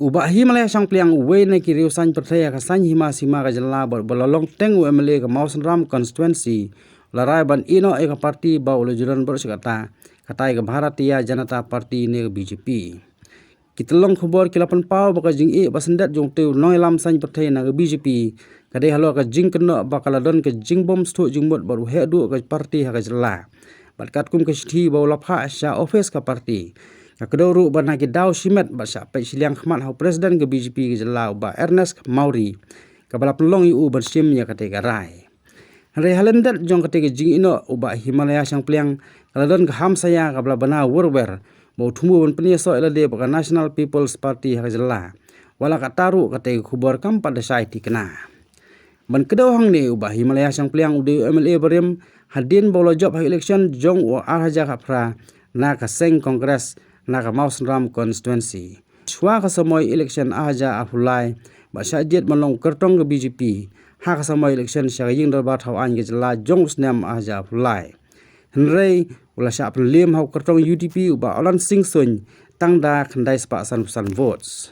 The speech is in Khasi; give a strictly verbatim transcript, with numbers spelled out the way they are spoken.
U Bah Himalaya Shangpliang, uwei na ki riew saiñ pyrthei ha ka saiñ hima sima ka jylla bad uba la long teng u M L A ka Mawsynram constituency, u la rai ban ïehnoh ïa ka party ba u la ju don baroh shi katta, katai ka Bharatiya Janata Party ne ka B J P. Ki tyllong khubor ki la pynpaw ba ka jingïeh ba syndet jong utei u nongïalam saiñ pyrthei na ka B J P ka dei halor ka jingkynnoh ba ka la don ka jingbym sngewthuh jingmut bad u heh duh ka party ha ka jylla. Bad katkum ka shithi ba u la phah sha ophis ka party, ka kdew ruh ba na ki daw shimet bad shah peit shiliang khmat ha u president ka B J P ka jylla, u Bah Ernest Mawrie, kaba la pynlong ïa u ban shim ïa katei ka rai. Hynrei ha lyndet jong katei ka jingïehnoh, u Bah Himalaya Shangpliang, ka la don ka hamsaïa kaba la bna wyrwer ba u thmu ban pynïasoh ïa lade bad ka National People's Party ha ka jylla. Wat la katta ruh, katei ka khubor kam pat da shai thikna. Ban kdew hangne, u Bah Himalaya Shangpliang u dei u M L A barim hadien ba u la jop ha election jong u ar hajar khatphra na ka seng Congress na ka Mawsynram constituency. Shuwa ka samoi election ar hajar arphew lai, bad shah jied ban long u kyrtong ka B J P ha ka samoi election sha ka ïing dorbar thaw aiñ ka jylla jong u snem ar hajar arphew lai. Hynrei u la shah pynliem ha u kyrtong U D P, u Bah Olan Singh Suin, tang da khyndai spah sanphew san votes.